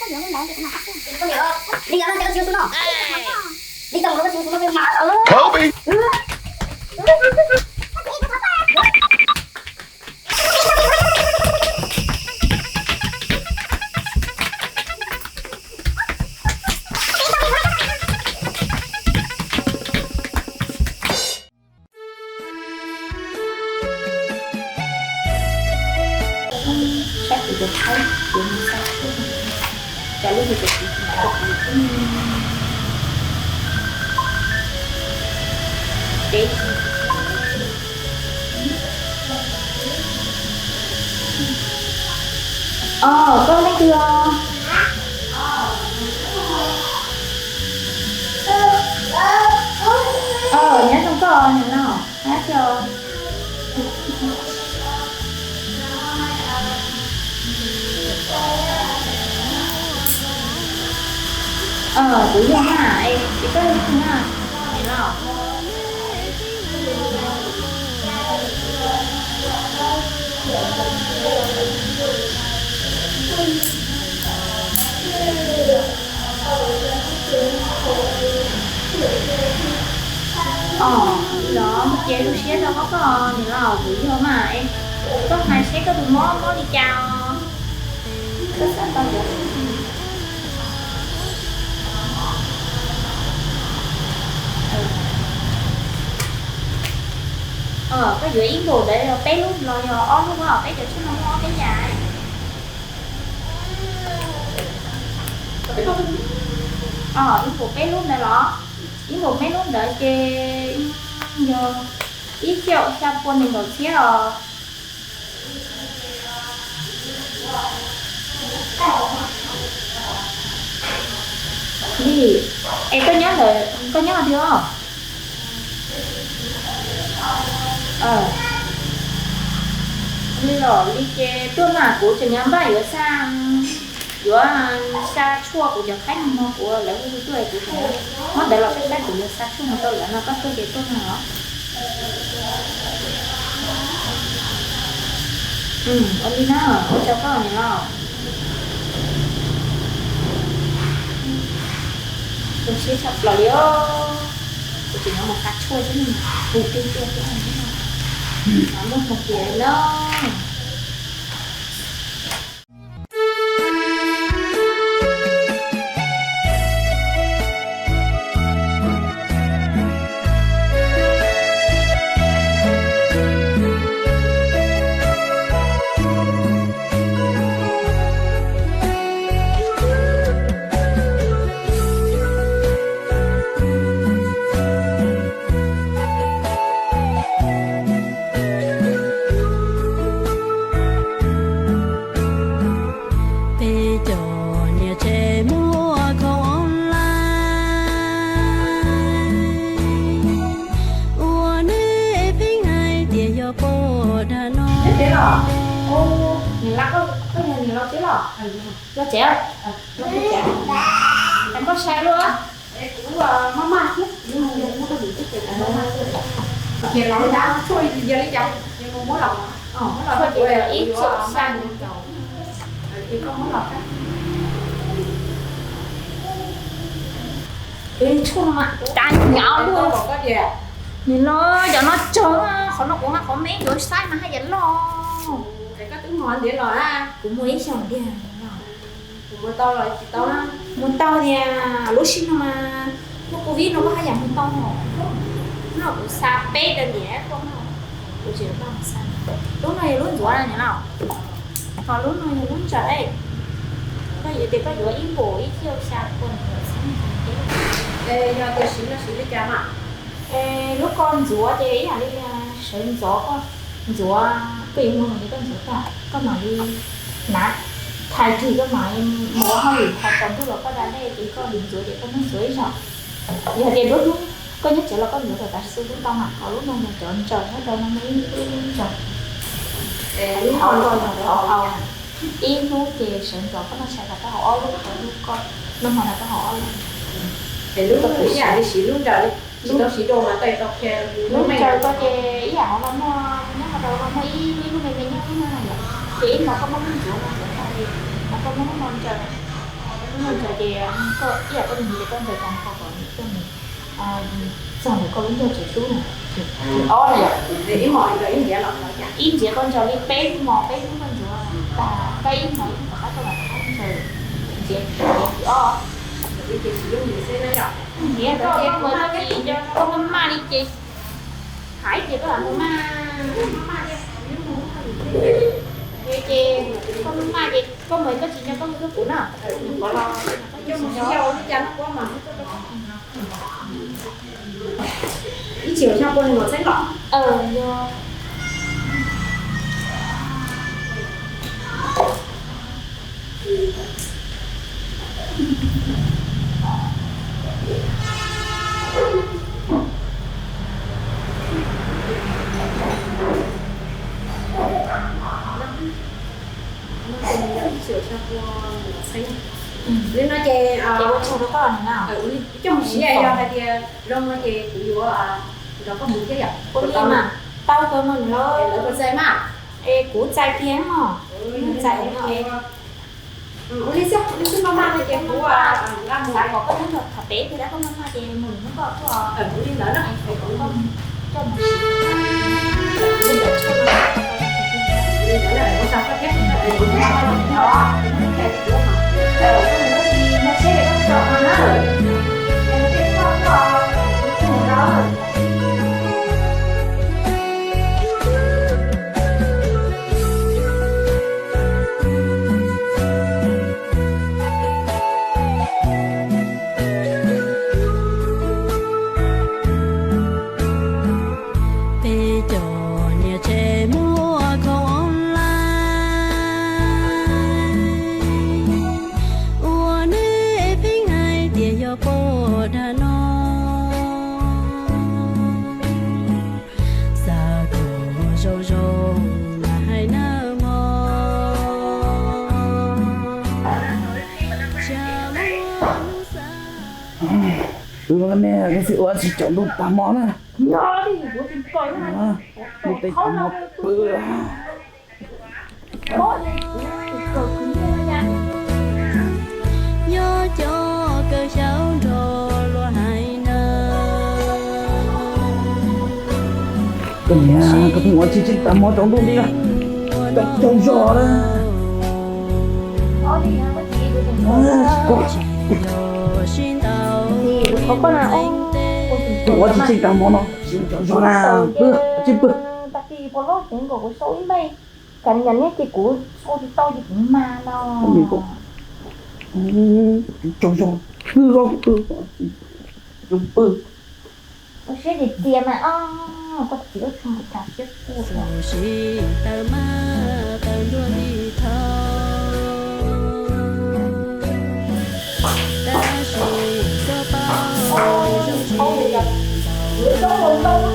Li no ces koj tsis ua su no. Li tau mus rau koj tsis ua su no peb mas. Kobe. Sab kuv cov thaib kuv mus xa tshuaj, cov lub mus cov kuv tsis pom kuv peb. Os, koj leej twg os? Os, nyob zoo koj niam laus, nyob tsis os. Kuv yog na, es koj yog leej twg na? Niam laus. Os, los mus cia zoo siab rau koj, koj niam laus, kuv yog mas es koj hais seb koj tus mob mob li cas os. Koj xav tau cov Koj yuav ib npaum ntawd yog peb lub los yog ob lub os? Peb cov tshuaj no muaj ob peb yam. Os, ib npaum peb lub ntawd los? Ib npaum peb lub ntawd ces yog ib caum xya pua nees nkaum txhiab os. Li, es koj nyob ntawd, koj nyob twg os? Li los li ces tuaj mas kuv tseem nyob npaj yuav xa, yuav xa tshuaj kuv cov khaib no, kuv lawv hu tuaj kuv tseem nyob ntawd los saib saib kuv yuav xa tshuaj mus rau lawv no, koj tuaj ces tuaj no los. Ua li na, ua tsaug koj niam laus. Zoo siab tshaj plaws li os. Kuv tseem nyob mus xa tshuaj xwb ne, hu twg tuaj xwb no. Muaj hmoo tias li no. Peb cov niam tsev muaj khoom online, ua neb pheej hais tias yog pom dag no. Nws laj koj, koj yog nws los tsev los? Los tsev, los tsev. Koj sai luaj. Kuv maj maj thiab, kuv mus muab rau nws teb ces kuv maj maj thiab. Ces los ntab tshuaj yog li cas, ces mus muab los. Tshuaj ces yog ib txhiab xya. Ces koj muab los. Tshuaj no mas dab nyav luaj. Nim no cov no tsawg, qhov no kuv nqa qhov me yuav saib mas haj yam loj. Kuv muag ib xyoos tiag. Kuv muag tau los tsis tau na? Muag tau tiag, lub sij no mas lub covid no koj haj yam muag tau. No kuv xa peb daim tiam tuaj no, kuv tsis tau xa. Lub no yog lub ntxuav na niam laus, ho lub no yog lub ntsaws. Koj yuav tias koj yuav ib npaum ib txhiab xya pua nees nkaum txhiab. Yog tias siv no siv li cas mas? Lub ko ntxuav ces ib yam li sawv ntxov koj ntxuav, koj yuav muag no ces koj ntxuav tag koj mam li hnav, thais kiag koj mam mus ua hauj lwm, ho tsaus ntuj los koj da dej ces koj ntxuav ces koj muab ntxuav ib zaug. Yog tias lub hnub koj nyob tsev los koj ntxuav tau tas su kuj tau mas, ho lub no mas cov ntsaws nyob rau no muaj ib lub ntsaws. Lub hau ko yog lub hau, ib hnub ces sawv ntxov koj noj tshais tas koj haus ob lub, lub ko noj hmo tas koj haus ob lub. Es lub ib yam li siv lub ntsaws li, tsis tau siv dua mas tau tau qhia. Lub ntsaws ko ces ib yam hauv no muaj, nyob hauv no muaj ib lub, ib lub me me nyob ib no na yom, ces ib no koj muab lub ntxuav no ntxuav tag li, mas koj muab lub no ntsaws. Ntawd ces koj ib yam koj mus nrhiav koj ntawd tas kho kom coj mus txog ntawm koj lub ncauj tsev tub na. Ob na yom, ib ntsiav koj ntsaws li peb hmo peb hnub koj ntsuav tas, koj ib hmo ib hnub tom qab koj mam rov qab ntsaws ntsiav, ntsiav ob. Ntsiav koj, koj mus koj tsis nco koj maj maj li ces hais tias koj lam mus maj. Ces koj maj maj ces koj mus koj tsis nco koj hu tuaj kuv na. Ib tsis xyoo pua nws los txeeb los. Yog. Li no ces ua tsaug rau koj na. Coj mus siv, yog hais tias zoo no ces kuv yuav nrog koj mus thiab yom. Ua li mas tau kawg mas lawv, lawv puas txais mas? Es kuv txais tiag os. Txais no. Ua li xwb, ua li xwb, maj maj no ces kuv xav kom koj nyob rau thaum pem tiag, koj maj maj ces mus hnub koj tuaj. Ua li ntawd na. Coj mus siv. Peb cov niam tsev muaj khoom online, ua neb pheej hais tias yog poj dag no. Xav kom zoo zoo mas hais nawb mog. Wb ne, koj txiv ua tsis caum ntuj tag hmo na. Ntuj teb tag hmo pw. Nyob cov kawg xyaum nrog luag hais nawb. Koj niam, koj pheej ua tsis tseem tag hmo tsaus ntuj li na. Caum tsaug zog na. Pheej ua tsis tseem tag hmo no, tsis tsaug zog na. Pw, tsis pw. Tag kis puas loj ceev nkaus kuv sau ib npej, cas niam niam ces kuv sau tsis tau ces kuv mag no. Tsaug zog, pw, pw, pw. Ua siab tiag tiag mas os, koj txiv ua tsis tau siab kuj. Tsis tau mag tau nruab li thaum, tab sis koj paub zoo tsis tau.